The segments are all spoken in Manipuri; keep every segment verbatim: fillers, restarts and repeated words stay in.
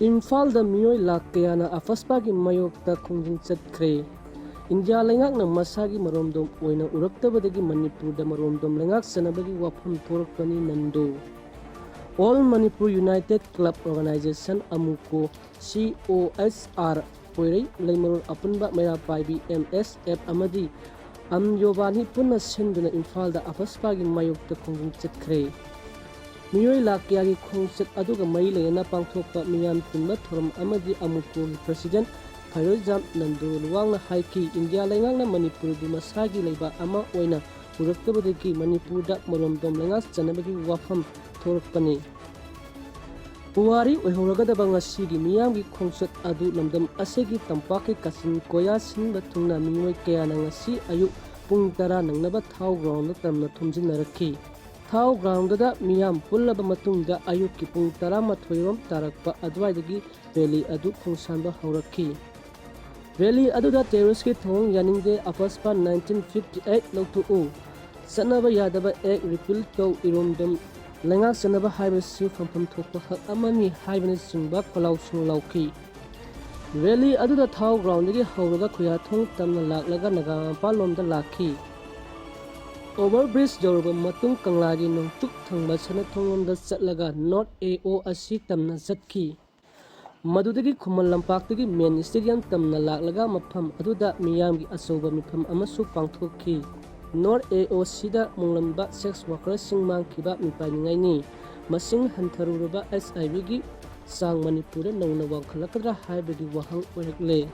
ꯏꯝꯐꯥꯜꯗ ꯃꯤꯑꯣꯏ ꯂꯥꯈ ꯀꯌꯥꯅ ꯑꯐꯁꯄꯥꯒꯤ ꯃꯥꯌꯣꯛꯇ ꯈꯣꯡꯖꯪ ꯆꯠꯈ꯭ꯔꯦ꯫ ꯏꯟꯗꯤꯌꯥ ꯂꯩꯉꯥꯛꯅ ꯃꯁꯥꯒꯤ ꯃꯔꯣꯝꯗꯣꯝ ꯑꯣꯏꯅ ꯎꯔꯛꯇꯕꯗꯒꯤ ꯃꯅꯤꯄꯨꯔꯗ ꯃꯔꯣꯝꯗꯣꯝ ꯂꯩꯉꯥꯛꯆꯅꯕꯒꯤ ꯋꯥꯐꯝ ꯊꯣꯔꯛꯄꯅꯤ꯫ Nando. All Manipur United Club Organization, ꯑꯃꯨꯀꯣ, C O S R, ꯄꯣꯏꯔꯩ ꯂꯩꯃꯔꯣꯜ ꯑꯄꯨꯟꯕ ꯃꯩꯔꯥ ꯄꯥꯏꯕꯤ, M S F, ꯑꯃꯗꯤ ꯑꯝꯌꯣꯕꯥꯅꯤ ꯄꯨꯟꯅ ꯁꯤꯟꯗꯨꯅ ꯏꯝꯐꯥꯜꯗ ꯑꯐꯁꯄꯥꯒꯤ ꯃꯥꯌꯣꯛꯇ ꯈꯣꯡꯖꯪ ꯆꯠꯈ꯭ꯔꯦ꯫ ꯃꯤꯑꯣꯏ ꯂꯥꯈ ꯀꯌꯥꯒꯤ ꯈꯣꯡꯆꯠ ꯑꯗꯨꯒ ꯃꯔꯤ ꯂꯩꯅꯅ ꯄꯥꯡꯊꯣꯛꯄ ꯃꯤꯌꯥꯝ ꯇꯤꯟꯕ ꯊꯧꯔꯝ ꯑꯃꯗꯤ ꯑꯃꯨꯀꯣꯒꯤ president ꯐꯩꯔꯣꯖꯥꯝ ꯅꯟꯗꯣ ꯂꯨꯋꯥꯡꯅ ꯍꯥꯏꯈꯤ, ꯏꯟꯗꯤꯌꯥ ꯂꯩꯉꯥꯛꯅ ꯃꯅꯤꯄꯨꯔꯕꯨ ꯃꯁꯥꯒꯤ ꯂꯩꯕꯥꯛ ꯑꯃ ꯑꯣꯏꯅ ꯎꯔꯛꯇꯕꯗꯒꯤ ꯃꯅꯤꯄꯨꯔꯗ ꯃꯔꯣꯝꯗꯣꯝ ꯂꯩꯉꯥꯛꯆꯅꯕꯒꯤ ꯋꯥꯐꯝ ꯊꯣꯔꯛꯄꯅꯤ꯫ ꯄꯨꯋꯥꯔꯤ ꯑꯣꯏꯍꯧꯔꯒꯗꯕ ꯉꯁꯤꯒꯤ ꯃꯤꯌꯥꯝꯒꯤ ꯈꯣꯡꯆꯠ ꯑꯗꯨ ꯂꯝꯗꯝ ꯑꯁꯤꯒꯤ ꯇꯝꯄꯥꯛꯀꯤ ꯀꯥꯆꯤꯟ ꯀꯣꯌꯥ ꯁꯤꯟꯕ ꯊꯨꯡꯅ ꯃꯤꯑꯣꯏ ꯀꯌꯥꯅ ꯉꯁꯤ ꯑꯌꯨꯛ ꯄꯨꯡ ꯇꯔꯥ ꯅꯪꯅꯕ ꯊꯥꯎ ꯒ꯭ꯔꯥꯎꯟꯗ ꯇꯝꯅ ꯊꯣꯝꯖꯤꯟꯅꯔꯛꯈꯤ꯫ ꯊꯥꯎ ꯒ꯭ꯔꯥꯎꯟꯗꯨꯗ ꯃꯤꯌꯥꯝ ꯄꯨꯜꯂꯕ ꯃꯇꯨꯡꯗ ꯑꯌꯨꯛꯀꯤ ꯄꯨꯡ ꯇꯔꯥꯃꯥꯊꯣꯏ ꯔꯣꯝ ꯇꯥꯔꯛꯄ ꯑꯗꯨꯋꯥꯏꯗꯒꯤ ꯔꯦꯂꯤ ꯑꯗꯨ ꯈꯣꯡꯁꯥꯟꯕ ꯍꯧꯔꯛꯈꯤ꯫ ꯔꯦꯂꯤ ꯑꯗꯨꯗ terrorist ꯀꯤ ꯊꯧꯑꯣꯡ ꯌꯥꯅꯤꯡꯗꯦ, ꯑꯐꯁꯄꯥ nineteen fifty eight ꯂꯧꯊꯣꯛꯎ, ꯆꯠꯅꯕ ꯌꯥꯗꯕ act repeal ꯇꯧ, ꯏꯔꯣꯝꯗꯣꯝ ꯂꯩꯉꯥꯛꯆꯅꯕ ꯍꯥꯏꯕꯁꯤ ꯐꯪꯐꯝ ꯊꯣꯛꯄ ꯍꯛ ꯑꯃꯅꯤ ꯍꯥꯏꯕꯅꯆꯤꯡꯕ ꯈꯣꯜꯂꯥꯎꯁꯤꯡ ꯂꯥꯎꯈꯤ꯫ ꯔꯦꯂꯤ ꯑꯗꯨꯗ ꯊꯥꯎ ꯒ꯭ꯔꯥꯎꯟꯗꯒꯤ ꯍꯧꯔꯒ ꯈꯨꯌꯥꯊꯣꯡ ꯇꯝꯅ ꯂꯥꯛꯂꯒ ꯅꯒꯥꯃꯄꯥꯜ ꯂꯣꯝꯗ ꯂꯥꯛꯈꯤ꯫ Over bridge ꯌꯧꯔꯕ ꯃꯇꯨꯡ ꯀꯪꯂꯥꯒꯤ ꯅꯣꯡꯆꯨꯞ ꯊꯪꯕ ꯁꯅꯥꯊꯣꯡꯂꯣꯝꯗ ꯆꯠꯂꯒ North A O ꯑꯁꯤ ꯇꯝꯅ ꯆꯠꯈꯤ꯫ ꯃꯗꯨꯗꯒꯤ ꯈꯨꯃꯟ ꯂꯝꯄꯥꯛꯇꯒꯤ main stadium ꯇꯝꯅ ꯂꯥꯛꯂꯒ ꯃꯐꯝ ꯑꯗꯨꯗ ꯃꯤꯌꯥꯝꯒꯤ ꯑꯆꯧꯕ ꯃꯤꯐꯝ ꯑꯃꯁꯨ ꯄꯥꯡꯊꯣꯛꯈꯤ꯫ North A O ꯁꯤꯗ ꯃꯨꯡꯂꯝꯕ sex worker ꯁꯤꯡ ꯃꯥꯡꯈꯤꯕ ꯃꯤꯄꯥꯏꯅꯤꯡꯉꯥꯏꯅꯤ꯫ ꯃꯁꯤꯡ ꯍꯟꯊꯔꯨꯔꯕ H I V ꯒꯤ ꯆꯥꯡ ꯃꯅꯤꯄꯨꯔꯗ ꯅꯧꯅ ꯋꯥꯡꯈꯠꯂꯛꯀꯗ꯭ꯔꯥ ꯍꯥꯏꯕꯒꯤ ꯋꯥꯍꯪ ꯑꯣꯏꯔꯛꯂꯦ꯫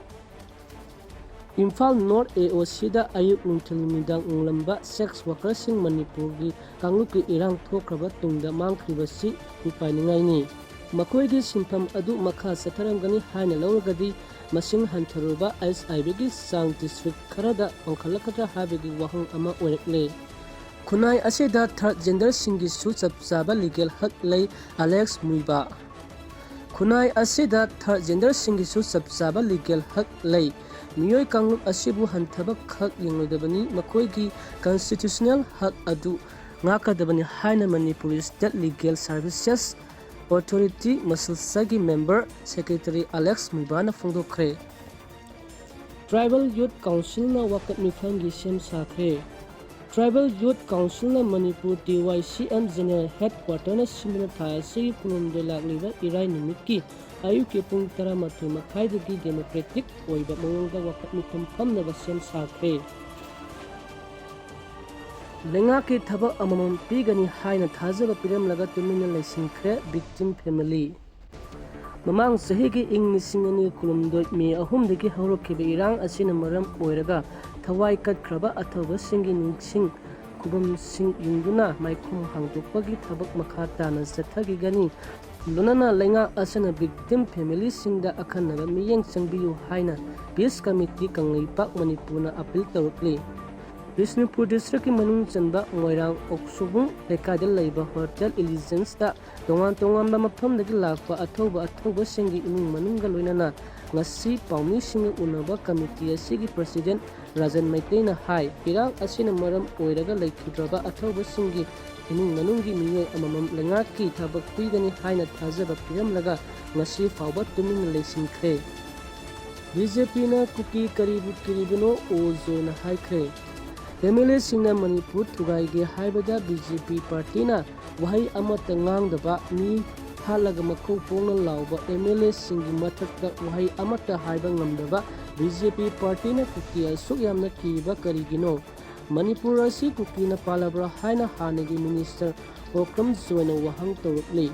ꯏꯝꯐꯥꯜ North A O ꯁꯤꯗ ꯑꯌꯨꯛ ꯅꯨꯡꯊꯤꯜ ꯅꯨꯃꯤꯗꯥꯡ ꯎꯪꯂꯝꯕ sex worker ꯁꯤꯡ ꯃꯅꯤꯄꯨꯔꯒꯤ ꯀꯥꯡꯂꯨꯞꯀꯤ ꯏꯔꯥꯡ ꯊꯣꯛꯈ꯭ꯔꯕ ꯇꯨꯡꯗ ꯃꯥꯡꯈ꯭ꯔꯤꯕꯁꯤ ꯃꯤꯄꯥꯏꯅꯤꯡꯉꯥꯏꯅꯤ꯫ ꯃꯈꯣꯏꯒꯤ ꯁꯤꯟꯐꯝ ꯑꯗꯨ ꯃꯈꯥ ꯆꯠꯊꯔꯝꯒꯅꯤ ꯍꯥꯏꯅ ꯂꯧꯔꯒꯗꯤ ꯃꯁꯤꯡ ꯍꯟꯊꯔꯨꯕ H I V ꯒꯤ ꯆꯥꯡ district ꯈꯔꯗ ꯋꯥꯡꯈꯠꯂꯛꯀꯗ꯭ꯔꯥ ꯍꯥꯏꯕꯒꯤ ꯋꯥꯍꯪ ꯑꯃ ꯑꯣꯏꯔꯛꯂꯦ꯫ ꯈꯨꯟꯅꯥꯏ ꯑꯁꯤꯗ third gender ꯁꯤꯡꯒꯤꯁꯨ ꯆꯞ ꯆꯥꯕ legal ꯍꯛ ꯂꯩ, ꯑꯂꯦꯛꯁ ꯃꯨꯏꯕꯥ꯫ ꯈꯨꯟꯅꯥꯏ ꯑꯁꯤꯗ third gender ꯁꯤꯡꯒꯤꯁꯨ ꯆꯞ ꯆꯥꯕ legal ꯍꯛ ꯂꯩ꯫ ꯃꯤꯑꯣꯏ ꯀꯥꯡꯂꯨꯞ ꯑꯁꯤꯕꯨ ꯍꯟꯊꯕ ꯈꯛ ꯌꯦꯡꯂꯣꯏꯗꯕꯅꯤ, ꯃꯈꯣꯏꯒꯤ constitutional ꯍꯛ ꯑꯗꯨ ꯉꯥꯛꯀꯗꯕꯅꯤ ꯍꯥꯏꯅ Manipuri State Legal Services Authority ꯃꯁꯤꯜꯁꯒꯤ member secretary Alex ꯃꯨꯏꯕꯥꯅ ꯐꯣꯡꯗꯣꯛꯈ꯭ꯔꯦ꯫ Tribal Youth Councilꯅ ꯋꯥꯀꯠ ꯃꯤꯐꯝꯒꯤ ꯁꯦꯝ ꯁꯥꯈ꯭ꯔꯦ꯫ Tribal Youth Councilꯅ Manipur TYCM General Headquarterꯅ ꯁꯤꯟꯗꯨꯅ ꯊꯥ ꯑꯁꯤꯒꯤ ꯀꯨꯟꯍꯨꯝꯗꯣꯏ ꯂꯥꯛꯂꯤꯕ ꯏꯔꯥꯏ ꯅꯨꯃꯤꯠꯀꯤ ꯑꯌꯨꯛꯀꯤ ꯄꯨꯡ ꯇꯔꯥꯃꯥꯊꯣꯏ ꯃꯈꯥꯏꯗꯒꯤ democratic ꯑꯣꯏꯕ ꯃꯑꯣꯡꯗ ꯋꯥꯀꯠ ꯃꯤꯐꯝ ꯐꯝꯅꯕ ꯁꯦꯝ ꯁꯥꯈ꯭ꯔꯦ꯫ ꯂꯩꯉꯥꯛꯀꯤ ꯊꯕꯛ ꯑꯃꯃꯝ ꯄꯤꯒꯅꯤ ꯍꯥꯏꯅ ꯊꯥꯖꯕ ꯄꯤꯔꯝꯂꯒ ꯇꯨꯃꯤꯟꯅ ꯂꯩꯁꯤꯟꯈ꯭ꯔꯦ victim family꯫ ꯃꯃꯥꯡ ꯆꯍꯤꯒꯤ ꯏꯪ ꯂꯤꯁꯤꯡ ꯑꯅꯤꯒ ꯀꯨꯟꯍꯨꯝꯗꯣꯏ ꯃꯦ ꯑꯍꯨꯝꯗꯒꯤ ꯍꯧꯔꯛꯈꯤꯕ ꯏꯔꯥꯡ ꯑꯁꯤꯅ ꯃꯔꯝ ꯑꯣꯏꯔꯒ ꯊꯋꯥꯏ ꯀꯠꯈ꯭ꯔꯕ ꯑꯊꯧꯕꯁꯤꯡꯒꯤ ꯅꯤꯡꯁꯤꯡ ꯈꯨꯕꯝꯁꯤꯡ ꯌꯨꯡꯗꯨꯅ ꯃꯥꯏꯈꯨꯝ ꯍꯥꯡꯗꯣꯛꯄꯒꯤ ꯊꯕꯛ ꯃꯈꯥ ꯇꯥꯅ ꯆꯠꯊꯈꯤꯒꯅꯤ꯫ ꯂꯣꯏꯅꯅ ꯂꯩꯉꯥꯛ ꯑꯁꯤꯅ victim familyꯁꯤꯡꯗ ꯑꯈꯟꯅꯕ ꯃꯤꯠꯌꯦꯡ ꯆꯪꯕꯤꯌꯨ ꯍꯥꯏꯅ Peace Committee ꯀꯪꯂꯩꯄꯥꯛ ꯃꯅꯤꯄꯨꯔꯅ appeal ꯇꯧꯔꯛꯂꯤ꯫ ꯕꯤꯁꯅꯨꯄꯨꯔ districtꯀꯤ ꯃꯅꯨꯡ ꯆꯟꯕ ꯃꯣꯏꯔꯥꯡ ꯑꯣꯛꯁꯨꯕꯨꯡ ꯂꯩꯀꯥꯏꯗ ꯂꯩꯕ Hotel Eleganceꯇ ꯇꯣꯉꯥꯟ ꯇꯣꯉꯥꯟꯕ ꯃꯐꯝꯗꯒꯤ ꯂꯥꯛꯄ ꯑꯊꯧꯕ ꯑꯊꯧꯕꯁꯤꯡꯒꯤ ꯏꯃꯨꯡ ꯃꯅꯨꯡꯒ ꯂꯣꯏꯅꯅ ꯉꯁꯤ ꯄꯥꯎꯃꯤꯁꯤꯡꯒ ꯎꯅꯕ committee ꯑꯁꯤꯒꯤ president ꯔꯥꯖꯟ ꯃꯩꯇꯩꯅ ꯍꯥꯏ, ꯏꯔꯥꯡ ꯑꯁꯤꯅ ꯃꯔꯝ ꯑꯣꯏꯔꯒ ꯂꯩꯈꯤꯗ꯭ꯔꯕ ꯑꯊꯧꯕꯁꯤꯡꯒꯤ ꯏꯃꯨꯡ ꯃꯅꯨꯡꯒꯤ ꯃꯤꯑꯣꯏ ꯑꯃꯃꯝ ꯂꯩꯉꯥꯛꯀꯤ ꯊꯕꯛ ꯄꯤꯒꯅꯤ ꯍꯥꯏꯅ ꯊꯥꯖꯕ ꯄꯤꯔꯝꯂꯒ ꯉꯁꯤ ꯐꯥꯎꯕ ꯇꯨꯃꯤꯟꯅ ꯂꯩꯁꯤꯟꯈ꯭ꯔꯦ꯫ BJPꯅ ꯀꯨꯀꯤ ꯀꯔꯤꯕꯨ ꯀꯤꯔꯤꯕꯅꯣ ꯑꯣ ꯖꯣꯏꯅ ꯍꯥꯏꯈ꯭ꯔꯦ꯫ MLAꯁꯤꯡꯅ ꯃꯅꯤꯄꯨꯔ ꯊꯨꯒꯥꯏꯒꯦ ꯍꯥꯏꯕꯗ BJP partyꯅ ꯋꯥꯍꯩ ꯑꯃꯠꯇ ꯉꯥꯡꯗꯕ, ꯃꯤ ꯍꯥꯠꯂꯒ ꯃꯈꯧ ꯄꯣꯡꯅ ꯂꯥꯎꯕ MLAꯁꯤꯡꯒꯤ ꯃꯊꯛꯇ ꯋꯥꯍꯩ ꯑꯃꯠꯇ ꯍꯥꯏꯕ ꯉꯝꯗꯕ BJP partyꯅ ꯀꯨꯀꯤ ꯑꯁꯨꯛ ꯌꯥꯝꯅ ꯀꯤꯔꯤꯕ ꯀꯔꯤꯒꯤꯅꯣ? ꯃꯅꯤꯄꯨꯔ ꯑꯁꯤ ꯀꯨꯀꯤꯅ ꯄꯥꯜꯂꯕ꯭ꯔꯥ ꯍꯥꯏꯅ ꯍꯥꯟꯅꯒꯤ minister ꯑꯣꯀ꯭ꯔꯝ ꯖꯣꯏꯅ ꯋꯥꯍꯪ ꯇꯧꯔꯛꯂꯤ꯫